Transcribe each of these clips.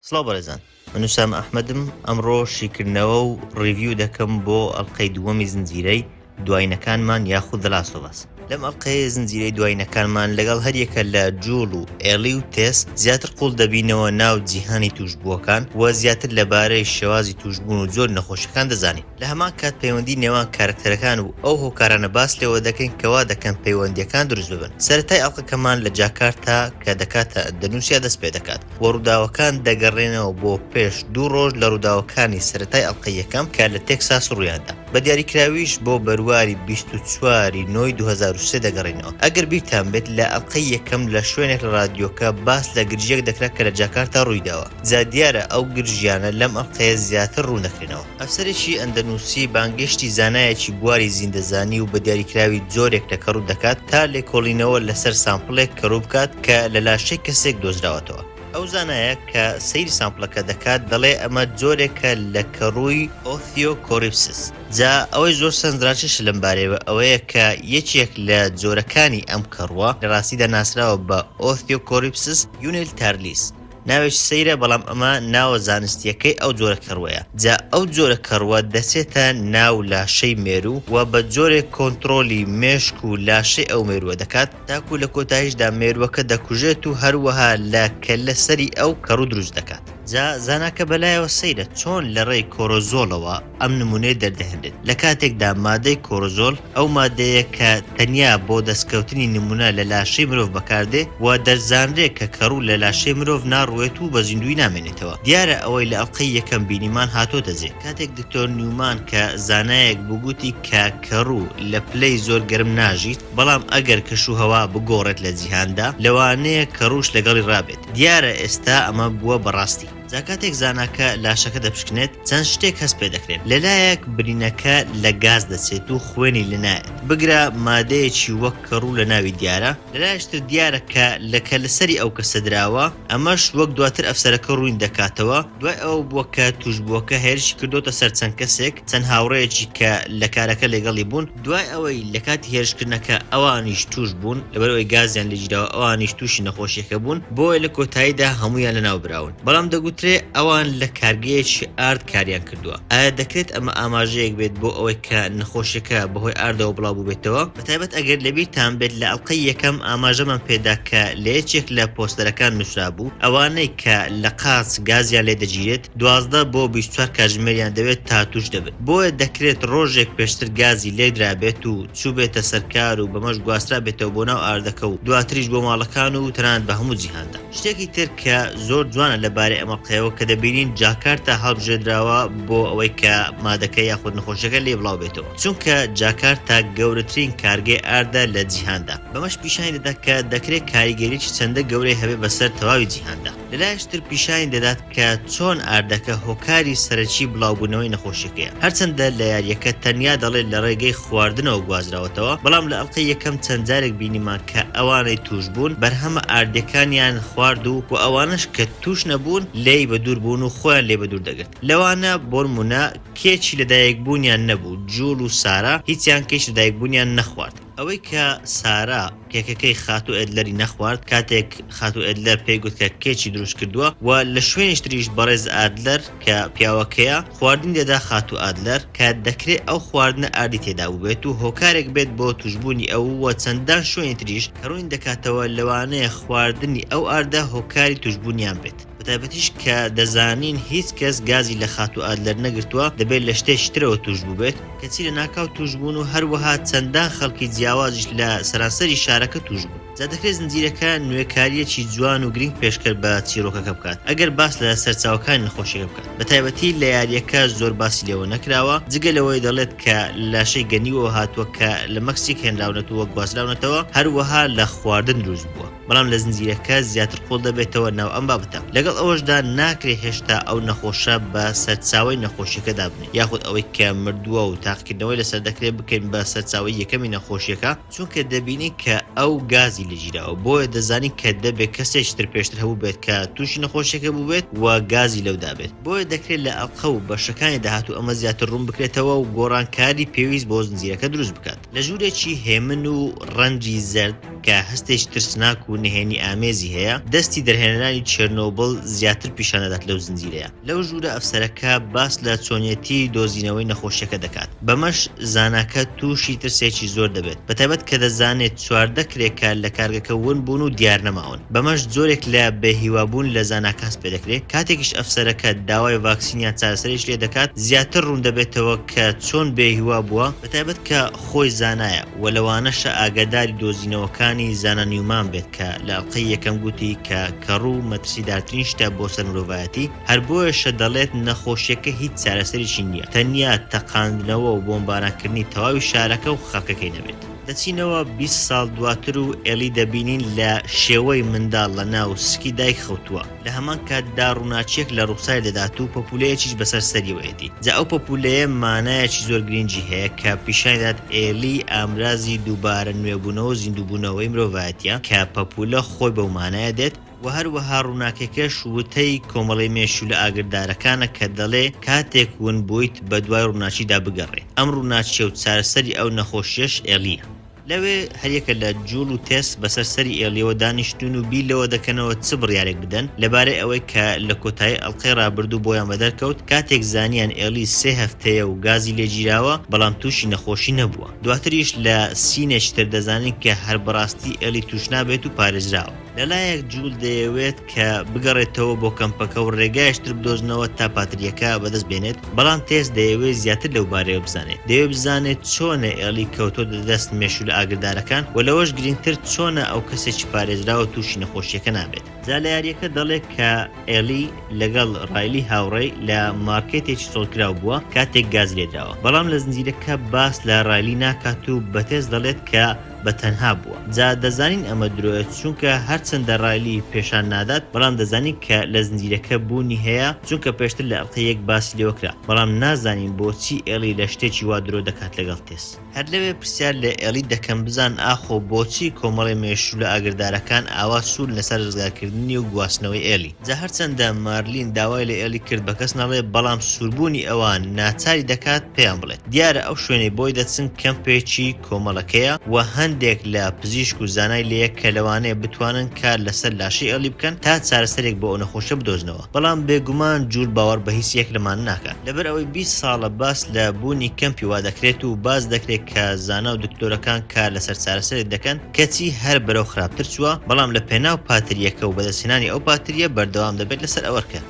سڵاو بەڕێزان من وسام ئەحمەدم ئەمڕۆ شیکردنەوە و review دەکەم بۆ ئەڵلقەی دووەمی زنجیرەی دوایینەکانمان یاخود The Last of Us. لەم ئەڵقەیەی زنجیرەی دوایینەکانمان لەگەڵ هەریەکە لە جوڵ و ئێڵی و تێس زیاتر قوڵ دەبینەوە ناو جیهانی توشبووەکان و زیاتر لەبارەی شێوازی توشبوون و جۆری نەخۆشیەکان دەزانین. لە هەمان کات پەیوەندی نێوان کارەکتەرەکان و ئەو هۆکارانە باس لێوە دەکەین کە وا دەکەن پەیوەندیەکان دروست ببن. سەرەتای ئەڵقەکەمان لە جاکارتا کە دەکاتە ئەندەنوسیا دەست پێدەکات و ڕووداوەکان دەگەڕێنەوە بۆ پێش دوو ڕۆژ لە ڕووداوەکانی سەرەتای ئەڵقەی یەکەم کە لە تێکساس ڕوویاندا. بە دیاریکراویش بۆ بەرواری 24 ی نۆی 2003 دەگەڕێینەوە. ئەگەر بیرتان بێت لە ئەڵقەی یەکەم لە شوێنێک لە ڕادیۆکە باس لە گرژیەک دەکرا کە لە جاکارتا ڕوویداوە. جا دیارە ئەو گرژیانە لەم ئەڵقەیە زیاتر ڕوون دەکرێنەوە. ئەفسەرێکی ئەندەنوسی بانگێشتی زانایەکی بواری زیندەزانی و بە دیاریکراوی جۆرێک لە کەڕوو دەکات تا لێکۆڵینەوە لەسەر sample ێک کەڕوو بکات کە لە لاشەی کەسێک دۆزراوەتەوە. ئەو زانایە کە سەیری sample ەکە دەکات دەڵێ ئەمە جۆرێکە لە کەڕووی Ophiocordyceps. جا ئەوەی زۆر سەرنجڕاکێشە لەم بارەیەوە ئەوەیە کە یەکێک لە جۆرەکانی ئەم کەڕووە لە ڕاستیدا ناسراوە بە Ophiocordyceps unilateralis. ناوێکی سەیرە بەڵام ئەمە ناوە زانستیەکەی ئەو جۆرە کەڕوەیە جا ئەو جۆرە کەڕوە دەچێتە ناو لاشەی مێروو و بە جۆرێک کۆنتڕۆلی مێشک و لاشەی ئەو مێرووە دەکات تاکو لە کۆتایشدا مێرووەکە دەکوژێت و هەروەها لە کەللە سەری ئەو کەڕوو دروست دەکات. جا زاناکە بەلایەوە سەیرە چۆن لە ڕێی کۆرۆزۆڵەوە ئەم نمونەیە دەردەهێنرێت لە کاتێکدا مادەی کۆرۆزۆل ئەو مادەیە کە تەنیا بۆ دەستکەوتنی نمونە لە لاشەی مرۆڤ بەکاردێ و دەشزانرێ کە کەڕوو لە لاشەی مرۆڤ ناڕوێت و بە زیندووی نامێنێتەوە. دیارە ئەوەی لە ئەڵقەی یەکەم بینیمان هاتۆتە جێ. کاتێک دکتۆر نیومان کە زانایەک بوو گوتی کە کەڕوو لە پلەی زۆر گەرم ناژیت، بەڵام ئەگەر کەشوهەوا بگۆڕێت لە جیهاندا، لەوانەیە کەڕووش لەگەڵی ڕابێت. دیارە ئێستا ئەمە بووە بە ڕاستی. جا کاتێک زاناکە لاشەکە دەپشکنێت چەند شتێک هەست پێ دەکرێن، لەلایەک برینەکە لە گاز دەچێت و خوێنی لێ نایەت، بگرە مادەیەکی وەک کەڕوو لە ناوی دیارە، لەلایەکی تر دیارە کە لەکە لەسەری ئەو کەسە دراوە، ئەمەش وەک دواتر ئەفسەرەکە ڕووین دەکاتەوە، دوای ئەوە بووە کە تووشبووەکە هێرشی کردۆتە سەر چەند کەسێک، چەند هاوڕێیەکی کە لە کارەکە لەگەڵی بوون، دوای ئەوەی لە کاتی هێرشکردنەکە ئەوانیش تووش بوون، لەبەرئەوەی گازیان لێگیراوە ئەوانیش تووشی نەخۆشیەکە بوون، بۆیە لە کۆتاییدا هەموویان لەناوبراون. بەڵام دەگوترێ ئەوان لە کارگەیەکی ئارد کاریان کردووە. ئایا دەکرێت ئەمە ئاماژەیەک بێت بۆ ئەوەی کە نەخۆشیەکە بەهۆی ئاردەوە بڵاوبووبێتەوە؟ بەتایبەت ئەگەر لەبیرتان بێت لە ئەڵقەی یەکەم ئاماژەمان پێدا کە لە یەکێک لە پۆستەرەکان نووسرابوو ئەوانەی کە لە قاچ گازیان لێدەگیرێت 12 بۆ 24 کاتژمێریان دەوێت تا تووش دەبن، بۆیە دەکرێت ڕۆژێک پێشتر گازی لێدرابێت و چووبێتە سەر کار و بەمەش گواسترابێتەوە بۆ ناو ئاردەکە و دواتریش بۆ ماڵەکان و تەنانەت بە هەموو جیهاندا. شتێکی تر کە زۆر جوانە لە بارەی ئەم ئەڵقەیەوە کە دەبینین جاکارتا هەڵبژێردراوە بۆ ئەوەی کە مادەکە یاخود نەخۆشیەکە لێ بڵاو بێتەوە چونکە جاکارتا گەورەترین کارگەی ئاردە لە جیهاندا بەمەش پیشانی دەدا کە دەکرێت کاریگەریی چەندە گەورەی هەبێ بەسەر تەواوی جیهاندا. لەلایەکی تر پیشانی دەدات کە چۆن ئاردەکە هۆکاری سەرەکی بڵاوبوونەوەی نەخۆشیەکەیە، هەرچەندە لە یاریەکە تەنیا دەڵێت لە ڕێگەی خواردنەوە گوازراوەتەوە، بەڵام لە ئەڵقەی یەکەم چەند جارێک بینیمان کە ئەوانەی تووشبوون بەرهەمە ئاردیەکانیان خوارد و و ئەوانەش کە تووش نەبوون لێی بەدوور بوون و خۆیان لێ بەدوور دەگرت لەوانە بۆنمونە کێکی لەدایکبوونیان نەبوو جوڵ و سارا هیچیان کێکی لەدایکبوونیان نەخوارد. ئەوەی کە سارا کێکەکەی خاتوو ئێدلەری نەخوارد کاتێک خاتوو ئێدلەر پێی گوت کە کێکی دروست کردووە و لە شوێنیش تریش بەڕێز ئادلەر کە پیاوەکەیە خواردنی دەدا خاتوو ئادلەر کە دەکرێ ئەو خواردنە ئاردی تێدا بووبێت و هۆکارێک بێت بۆ تووشبوونی ئەو و چەندان شوێنی تریش کە ڕوونی دەکاتەوە لەوانەیە خواردنی ئەو ئاردە هۆکاری تووشبوونیان بێت. بەتایبەتیش کە دەزانین هیچ کەس گازی لە خاتوو ئادلەر نەگرتووە، دەبێت لە شتێکی ترەوە تووش بووبێت، کەچی لەناکاو تووش بوون و هەروەها چەندان خەڵکی جیاوازیش لە سەرانسەری شارەکە تووش بوون. جا دەکرێت زنجیرەکە نوێکارییەکی جوان و گرنگ پێشکەش بە چیرۆکەکە بکات ئەگەر باس لە سەرچاوەکانی نەخۆشیەکە بکات، بەتایبەتی لە یارییەکە زۆر باسی لێوە نەکراوە، جگە لەوەی دەڵێت کە لە لاشەی گەنیوەوە هاتووە کە لە مەکسیک هێنراونەتەوە و گوازراونەتەوە، هەروەها لە خواردن دروست بووە. بەڵام لە زنجیرەکە زیاتر قوڵ دەبێتەوە ناو ئەم بابەتە. لەگەڵ ئەوەشدا ناکرێ هێشتا ئەو نەخۆشە بە سەرچاوەی نەخۆشیەکە دابنێین، یاخود ئەوەی کە مردووە و تاقیکردنەوەی لەسەر دەکرێت بکەین بە سەرچاوەی یەکەمی نەخۆشیەکە، چونکە دەبینین کە ئەو گازی. گازی لێگیراوە، بۆیە دەزانین کە دەبێت کەسێکی تر پێشتر هەبووبێت کە تووشی نەخۆشیەکە بووبێت و گازی لەو دابێت، بۆیە دەکرێت لە ئەڵقە و بەشەکانی داهاتوو ئەمە زیاتر ڕوون بکرێتەوە و گۆڕانکاری پێویست بۆ زنجیرەکە دروست بکات. لە ژوورێکی هێمن و ڕەنگی زەرد کە هەستێکی ترسناک و نهێنی ئامێزی هەیە، دەستی دەرهێنەرانی چێرنۆبڵ زیاتر پیشان دەدات لەو زنجیرەیە. لەو ژوورە ئەفسەرەکە باس لە چۆنیەتی دۆزینەوەی نەخۆشیەکە دەکات، بەمەش زاناکە تووشی ترسێکی زۆر دەبێت، بەتایبەت کە دەزانێت 14 کرێکار لە کارگەکە ون بوون و دیارنەماون، بەمەش جۆرێک لە بێهیوابوون لە زاناکە هەست پێدەکرێت، کاتێکیش ئەفسەرەکە داوای ڤاکسین یان چارەسەرێکی لێدەکات، زیاتر ڕوون دەبێتەوە کە چۆن بێهیوا بووە، بەتایبەت کە خۆی زانایە و لەوانەشە ئاگاداری دۆزینەوەکانی زانا نیومان بێت کە لە ئەڵقەی یەکەم گوتی کە کەڕوو مەترسیدارترین شتە بۆ سەر مرۆڤایەتی، هەر بۆیەشە دەڵێت نەخۆشیەکە هیچ چارەسەرێکی نییە تەنیا تەقاندنەوە و بۆمبارانکردنی تەواوی شارەکە و خەڵکەکەی نەبێت. دەچینەوە 20 ساڵ دواتر و ئێلی دەبینین لە شێوەی منداڵ لە ناو سکی دایک خەوتووە، لە هەمان کاتدا ڕووناکییەک لە ڕوخساری دەدات و پەپوولەیەکیش بەسەر سەریەوەیەتی. جا ئەو پەپوولەیە مانایەکی زۆر گرینگی هەیە کە پیشانی دەدات ئێلی ئامرازی دووبارە نوێبوونەوە و زیندووبوونەوەی مرۆڤایەتییە کە پەپوولە خۆی بەو مانایە دێت، وە هەروەها ڕووناکیەکەش وتەی کۆمەڵەی مێشوولە ئاگردارەکانە کە دەڵێ کاتێک ون بوویت بەدوای ڕووناکیدا بگەڕێ. ئەم ڕووناکییە و چارەسەری ئەو نەخۆشییەش ئێلییە. لەوێ هەریەکە لە جوڵ و تێس بەسەر سەری ئێڵیەوە دانیشتوون و بیر لەوە دەکەنەوە چ بڕیارێک بدەن لەبارەی ئەوەی کە لە کۆتایی ئەڵقەی ڕابردوو بۆیان بەدەرکەوت کاتێک زانیان ئێڵی سێ هەفتەیە و گازی لێگیراوە بەڵام تووشی نەخۆشی نەبووە دواتریش لە scene ێکی تر دەزانین کە هەر بەڕاستی ئێڵی تووش نابێت و پارێزراوە. لەلایەک جوول دەیەوێت کە بگەڕێتەوە بۆ کەمپەکە و ڕێگایەکی تر بدۆزنەوە تا پاترییەکە بەدەست بێنێت، بەڵام تێس دەیەوێت زیاتر لەو بارەیەوە بزانێت. دەیەوێت بزانێت چۆنە ئێڵی کەوتۆتە دەست مێشوولە ئاگردارەکان و لەوەش گرنگتر چۆنە ئەو کەسێکی پارێزراوە تووشی نەخۆشییەکە نابێت. جا لە یارییەکە دەڵێت کە ئێڵی لەگەڵ ڕایلی هاوڕێی لە مارکێتێکی چۆڵکراو بووە کاتێک گاز لێدراوە، بەڵام لە زنجیرەکە باس لە ڕایلی ناکات و بە تێس دەڵێت کە بە تەنها بووە. جا دەزانین ئەمە درۆیە چونکە هەرچەندە ڕایلی پێشان نادات بەڵام دەزانین کە لە زنجیرەکە بوونی هەیە چونکە پێشتر لە ئەڵقەی یەک باسی لێوە کرا بەڵام نازانین بۆچی ئێڵی لە شتێکی وا درۆ دەکات لەگەڵ تێس. هەر لەوێ پرسیار لە ئێڵی دەکەم بزان ئاخۆ بۆچی کۆمەڵی مێشوولە ئاگردارەکان ئاوا سوورن لەسەر ڕزگارکردنی و گواستنەوەی ئێڵی. جا هەرچەندە مارلین داوای لە ئێڵی کرد بە کەس نەڵێ بەڵام سووربوونی ئەوان ناچاری دەکات پێیان بڵێت. دیارە ئەو شوێنەی بۆی دەچن کەمپێکی کۆمەڵەکەیە و هەندێک لە پزیشک و زانای لێیە کە لەوانەیە بتوانن کار لەسەر لاشەی ئێڵی بکەن تا چارەسەرێک بۆ ئەو نەخۆشیە بدۆزنەوە بەڵام بێگومان جوول باوەڕ بە هیچ یەک لەمانە ناکات لەبەر ئەوەی 20 ساڵە باس لە بوونی کەمپی وا دەکرێت و باس دەکرێت کە زانا و دکتۆرەکان کار لەسەر چارەسەرێک دەکەن کەچی هەر بەرەو خراپتر چووە بەڵام لە پێناو پاتریەکە و بەدەستهێنانی ئەو پاتریە بەردەوام دەبێت لەسەر ئەو ئەرکە.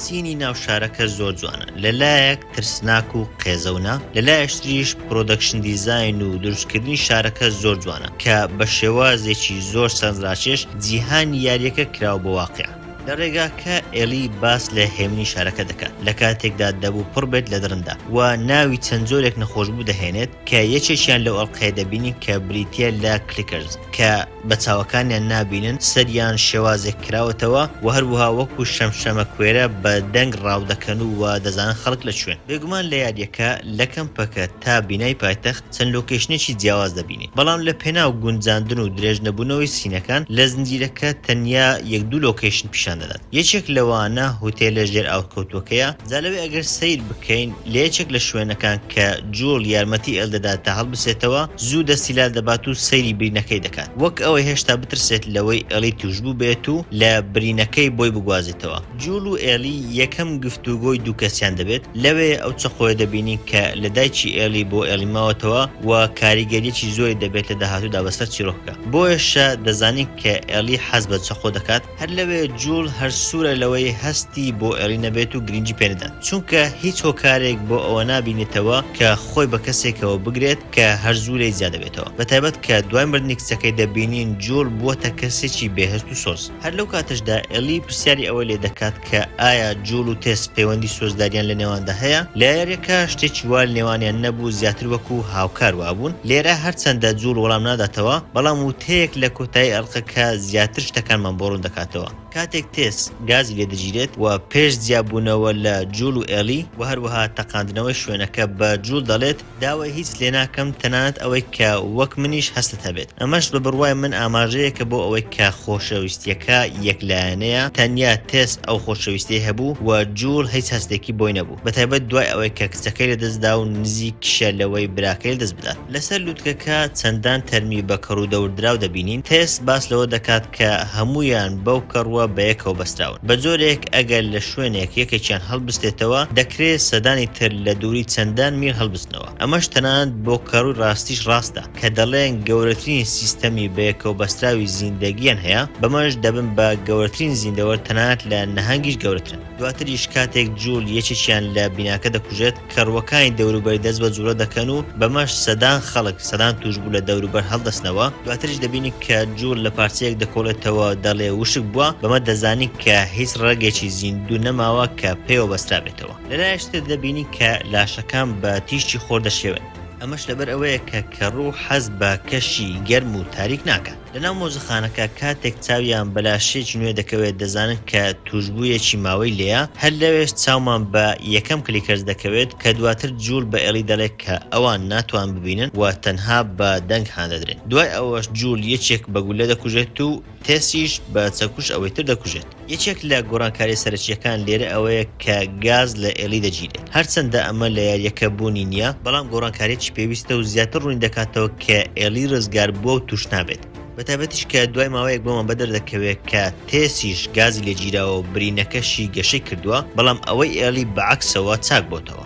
scene ی ناو شارەکە زۆر جوانە لەلایەک ترسناک و قێزەونە لەلایەشتریش production design و دروستکردنی شارەکە زۆر جوانە کە بە شێوازێکی زۆر سەرنجڕاکێش جیهانی یاریەکە کراوە بە واقیع. لە ڕێگاکە ئێلی باس لە هێمنی شارەکە دەکات لە کاتێکدا دەبوو پڕ بێت لە دڕندە و ناوی چەند جۆرێک نەخۆشبوو دەهێنێت کە یەکێکیان لەو ئەڵقەیە دەبینین کە بریتیە لە clickers کە بە چاوەکانیان نابینن سەریان شێوازێک کراوەتەوە و هەروەها وەکو شەمشەمە کوێرە بە دەنگ ڕاو دەکەن و وا دەزانن خەڵک لە کوێن. بێگومان لە یاریەکە لە کەمپەکە تا بینای پایتەخت چەند location ێکی جیاواز دەبینین بەڵام لە پێناو گونجاندن و درێژ نەبوونەوەی scene ەکان لە زنجیرەکە تەنیا یەک دوو location پیشان دەدات یەکێک لەوانە هوتێلە ژێر ئاوکەوتووەکەیە جا لەوێ ئەگەر سەیر بکەین لە یەکێک لە شوێنەکان کە جوڵ یارمەتی ئێل دەدات تا هەڵبسێتەوە، زوو دەستی لا دەبات و سەیری برینەکەی دەکات، وەک ئەوەی هێشتا بترسێت لەوەی ئێڵی تووشبوو بێت و لە برینەکەی بۆی بگوازێتەوە. جوڵ و ئێڵی یەکەم گفتوگۆی دوو کەسیان دەبێت، لەوێ ئەو چەقۆیە دەبینین کە لە دایکی ئێڵی بۆ ئێڵی ماوەتەوە و کاریگەرییەکی زۆری دەبێت لە داهاتوودا بەسەر چیرۆکەکە. بۆیەشە دەزانین کە ئێڵی حەز بە چەقۆ دەکات، هەر لەوێ جوڵ هەر سوورە لەوەی هەستی بۆ ئێڵی نەبێت و گرنگی پێ نەدات، چونکە هیچ هۆکارێک بۆ ئەوە نابینێتەوە کە خۆی بە کەسێکەوە بگرێت کە هەر زوو لێی جیا دەبێتەوە، بەتایبەت کە دوای مردنی کچەکەی دەبینین جوڵ بووەتە کەسێکی بێ هەست و سۆز. هەر لەو کاتەشدا ئێڵی پرسیاری ئەوەی لێ دەکات کە ئایا جوڵ و تێس پەیوەندی سۆزداریان لە نێواندا هەیە؟ لە یاریەکە شتێکی وا لە نێوانیان نەبوو زیاتر وەکو هاوکار وابوون، لێرە هەرچەندە جوڵ وەڵام ناداتەوە بەڵام وتەیەک لە کۆتایی ئەڵقەکە زیاتر شتەکانمان بۆ ڕوون دەکاتەوە. کاتێک تێس گازی لێ دەگیرێت و پێش جیابوونەوە لە جوڵ و ئێڵی و هەروەها تەقاندنەوەی شوێنەکە بە جوڵ دەڵێت داوای هیچ لێ ناکەم تەنانەت ئەوەی کە وەک منیش هەستت هەبێت. ئەمەش بە بڕوای من ئاماژەیەکە بۆ ئەوەی کە خۆشەویستییەکە یەکلایەنەیە، تەنیا تێس ئەو خۆشەویستیەی هەبوو و جوڵ هیچ هەستێکی بۆی نەبوو، بەتایبەت دوای ئەوەی کە کچەکەی لەدەستدا و نزیکیشە لەوەی براکەی لەدەست بدات. لەسەر لوتکەکە چەندان تەرمی بە کەڕوو دەوردراو دەبینین، تێس باس لەوە دەکات کە هەموویان بەو کەڕووە بەیەکەوە بەستراون، بەجۆرێک ئەگەر لە شوێنێک یەکێکیان هەڵبستێتەوە، دەکرێ سەدانی تر لە دووری چەندان میل هەڵبستنەوە. ئەمەش تەنانەت بۆ کەڕووی ڕاستیش ڕاستە، کە دەڵێن گەورەترین سیستەمی بەیەکەوەبەستراوی زیندەگیان هەیە، بەمەش دەبن بە گەورەترین زیندەوەر تەنانەت لە نەهەنگیش گەورەترن. دواتریش کاتێک جوڵ یەکێکیان لە بیناکە دەکوژێت، کەڕووەکانی دەوروبەری دەست بە جوڵە دەکەن و بەمەش سەدان خەڵک، سەدان تووشبوو لە دەوروبەر هەڵدەستنەوە، دواتریش دەبینین کە جوڵ لە پارچەیەک دەکۆڵێتەوە دەڵێ وشک بووە، بەمە دەزانین کە هیچ ڕەگێکی زیندوو نەماوە کە پێوە بەسترابێتەوە. لەلایەکی تر دەبینین کە لاشەکان بە تیشکی خۆر دەشێون، ئەمەش لەبەر ئەوەیە کە کەڕوو حەز بە کەشی گەرم و تاریک ناکات. لەناو مۆزەخانەکە کاتێک چاویان بە لاشەیەکی نوێ دەکەوێت دەزانن کە تووشبوویەکی ماوەی لێیە، هەر لەوێش چاومان بە یەکەم clickers دەکەوێت کە دواتر جوڵ بە ئێڵی دەڵێت کە ئەوان ناتوان ببینن و تەنها بە دەنگ هاندەدرێن. دوای ئەوەش جوڵ یەکێک بە گوللە دەکوژێت و تێسیش بە چەکوش ئەوەی تر دەکوژێت. یەکێک لە گۆڕانکاریە سەرەکییەکان لێرە ئەوەیە کە گاز لە ئێڵی دەگیرێت. هەرچەندە ئەمە لە یارییەکە بوونی نییە، بەڵام گۆڕانکارییەکی پێویستە و زیاتر ڕوونی دەکاتەوە کە ئێڵی ڕزگار بووە و تووش نابێت. بەتایبەتیش کە دوای ماوەیەک بۆمان بەدەر دەکەوێت کە تێسیش گازی لێگیراوە و برینەکەشی گەشەی کردووە، بەڵام ئەوەی ئێڵی بە عەکسەوە چاک بۆتەوە.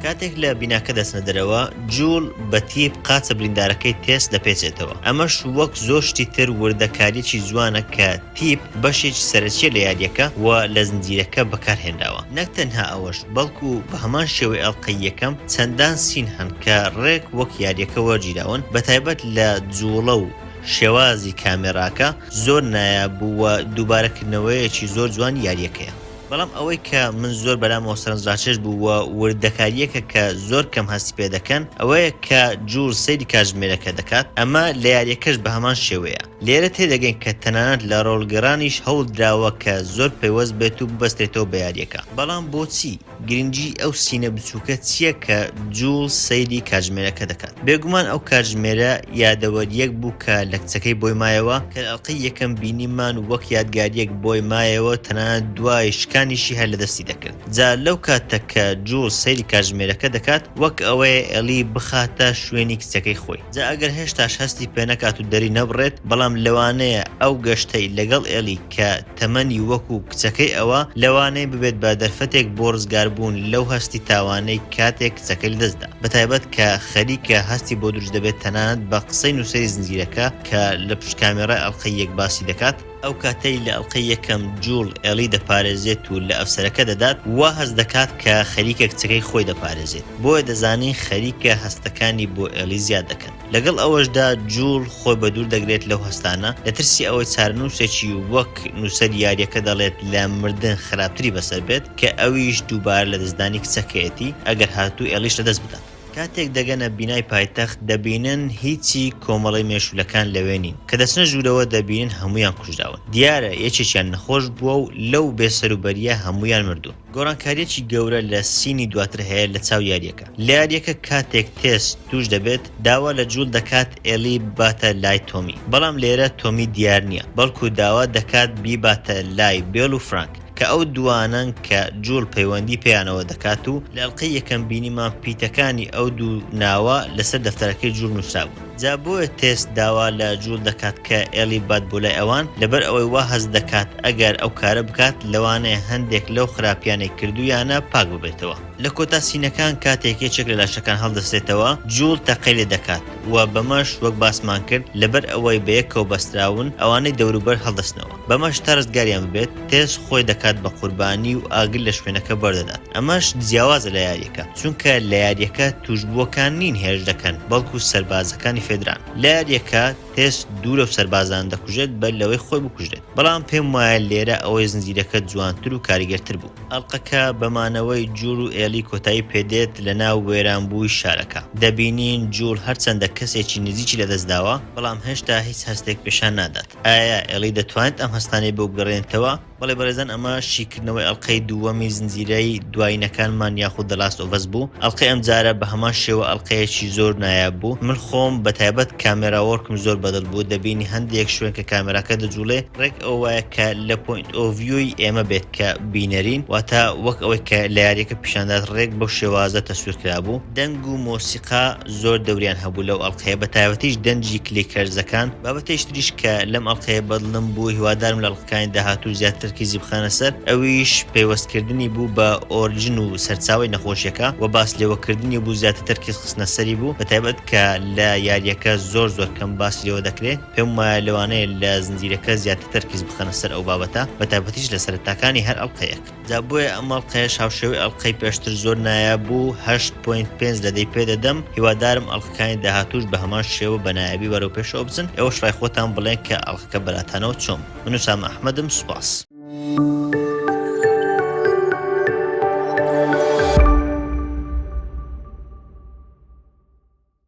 کاتێک لە بیناکە دەچنە دەرەوە، جوڵ بە تیپ قاچە بریندارەکەی تێس دەپێچێتەوە. ئەمەش وەک زۆر شتی تر وردەکارییەکی جوانە کە تیپ بەشێکی سەرەکییە لە یارییەکە و لە زنجیرەکە بەکارهێنراوە. نەک تەنها ئەوەش، بەڵکو بە هەمان شێوەی ئەڵقەی یەکەم، چەندان scene هەن کە ڕێک وەک یارییەکە وەرگیراون، بەتایبەت لە جوڵە و شێوازی کامێراکە زۆر نایاب بوو و دووبارەکردنەوەیەکی زۆر جوانی یارییەکەیە. بەڵام ئەوەی کە من زۆر بەلامەوە سەرنجڕاکێش بوو و وردەکارییەکە کە زۆر کەم هەستی پێ دەکەن ئەوەیە کە جوڵ سەیری کاتژمێرەکە دەکات، ئەمە لە یارییەکەش بە هەمان شێوەیە. لێرە تێدەگەین کە تەنانەت لە ڕۆڵگێڕانیش هەوڵدراوە کە زۆر پەیوەست بێت و ببەسترێتەوە بە یارییەکە. بەڵام بۆچی؟ گرنگی ئەو scene ە بچووکە چییە کە جوڵ سەیری کاتژمێرەکە دەکات؟ بێگومان ئەو کاتژمێرە یادەوەرییەک بوو کە لە کچەکەی بۆی مایەوە، کە لە ئەڵقەی یەکەم بینیمان وەک یادگارییەک بۆی مایەوە تەنانەت دوای شکانیشی هەر لەدەستی دەکرد. جا لەو کاتە کە جوڵ سەیری کاتژمێرەکە دەکات وەک ئەوەیە ئێڵی بخاتە شوێنی کچەکەی خۆی. جا ئەگەر هێشتاش هەستی پێنەکات و دەری نەبڕێت بەڵام لەوانەیە ئەو گەشتەی لەگەڵ ئێڵی کە تەمەنی وەکو کچەکەی ئەوە، لەوانەیە ببێت بە دەرفەتێک بۆ ڕزگاربوون لەو هەستی تاوانەی کاتێک کچەکەی لەدەستدا، بەتایبەت کە خەریکە هەستی بۆ دروست دەبێت تەنانەت بە قسەی نووسەری زنجیرەکە کە لە پشت کامێڕای ئەڵقەی یەک باسی دەکات، ئەو کاتەی لە ئەڵقەی یەکەم جوڵ ئێڵی دەپارێزێت و لە ئەفسەرەکە دەدات وا هەست دەکات کە خەریکە کچەکەی خۆی دەپارێزێت بۆیە دەزانین خەریکە هەستەکانی بۆ ئێڵی زیاد دەکەن. لەگەڵ ئەوەشدا جوڵ خۆی بەدوور دەگرێت لەو هەستانە، لە ترسی ئەوەی چارەنووسێکی وەک نووسەری یارییەکە دەڵێت لە مردن خراپتری بەسەر بێت، کە ئەویش دووبارە لەدەستدانی کچەکەیەتی ئەگەر هاتوو ئێڵیش لەدەست بدات. کاتێک دەگەنە بینای پایتەخت دەبینن هیچی کۆمەڵەی مێشوولەکان لەوێ نین، کە دەچنە ژوورەوە دەبینن هەموویان کوژراون، دیارە یەکێکیان نەخۆش بووە و لەو بێسەروبەرییە هەموویان مردوون. گۆڕانکارییەکی گەورە لە scene ی دواتر هەیە لە چاو یارییەکە. لە یارییەکە کاتێک تێس تووش دەبێت، داوا لە جوڵ دەکات ئێڵی بباتە لای تۆمی، بەڵام لێرە تۆمی دیار نییە، بەڵکو داوا دەکات بیباتە لای بێڵ و فرانک، کە ئەو دووانەن کە جوڵ پەیوەندی پێیانەوە دەکات و لە ئەڵقەی یەکەم بینیمان پیتەکانی ئەو دوو ناوە لەسەر دەفتەرەکەی جوڵ نووسرابوون. جا بۆیە تێس داوا لە جوڵ دەکات کە ئێڵی ببات بۆ لای ئەوان، لەبەر ئەوەی وا هەست دەکات ئەگەر ئەو کارە بکات لەوانەیە هەندێک لەو خراپیانەی کردوویانە پاک ببێتەوە. لە کۆتا scene ەکان کاتێک یەکێک لە لاشەکان هەڵدەستێتەوە جوڵ تەقەی لێ دەکات و بەمەش وەک باسمان کرد لەبەر ئەوەی بەیەکەوە بەستراون ئەوانەی دەوروبەر هەڵدەستنەوە بەمەش تا ڕزگاریان ببێت تێس خۆی دەکات بە قوربانی و ئاگر لە شوێنەکە بەردەدات ئەمەش جیاوازە لە یاریەکە چونکە لە یاریەکە توشبووەکان نین هێرش دەکەن بەڵکو سەربازەکانی. ڕفێدران. لە یارییەکە تێس دوو لەو سەربازانە دەکوژێت بەر لەوەی خۆی بکوژرێت، بەڵام پێم وایە لێرە ئەوەی زنجیرەکە جوانتر و کاریگەرتر بوو. ئەڵقەکە بە مانەوەی جوڵ و ئێڵی کۆتایی پێدێت لەناو وێرانبووی شارەکە. دەبینین جوڵ هەرچەندە کەسێکی نزیکی لەدەستداوە، بەڵام هێشتا هیچ هەستێک پێشان نادات. ئایا ئێڵی دەتوانێت ئەم هەستانەی بۆ بگەڕێنێتەوە؟ بەڵێ بەڕێزان ئەمە شیکردنەوەی ئەڵقەی دووەمی زنجیرەی دوایینەکانمان یاخود The Last of Us بوو. ئەڵقەی ئەمجارە بە هەمان شێوە ئەڵقەیەکی زۆر نایاب بوو. من خۆم بە تایبەت camera work م زۆر بەدڵ بوو، دەبینی هەندێک شوێن کە کامێراکە دەجوڵێ ڕێک ئەوە وایە کە لە point of view ی ئێمە بێت کە بینەرین، واتە وەک ئەوەی کە لە یاریەکە پیشاندات ڕێک بەو شێوازە تەسویر کرابوو. دەنگ و مۆسیقا زۆر دەوریان هەبوو لەو ئەڵقەیە بە تایبەتیش دەنگی clickers ەکان، بابەتێکی تریش کە لەم ئەڵقەیە بەدڵم بوو هیوادارم لە ئەڵقەکانی داهاتوو زیاتر تەرکیزی بخەنە سەر ئەویش پەیوەستکردنی بوو بە origin و سەرچاوەی نەخۆشیەکە و باس لێوەکردنی بوو زیاتر تەرکیز خستنە سەری بوو بە تایبەت کە لە یاریەکە زۆر زۆر کەم باسی لێوە دەکرێ پێم وایە لەوانەیە لە زنجیرەکە زیاتر تەرکیز بخەنە سەر ئەو بابەتە بە تایبەتیش لە سەرەتاکانی هەر ئەڵقەیەک. جا بۆیە ئەم ئەڵقەیەش هاوشێوەی ئەڵقەی پێشتر زۆر نایاب بوو هەشت point پێنج لە دەی پێ دەدەم هیوادارم ئەڵقەکانی داهاتووش بە هەمان شێوە بە نایابی بەرەو پێشەوە بچن ئێوەش ڕای خۆتان بڵێن کە ئەڵقەکە بەلاتانەوە چۆن بوو من وسامە ئەحمەدم سوپاس.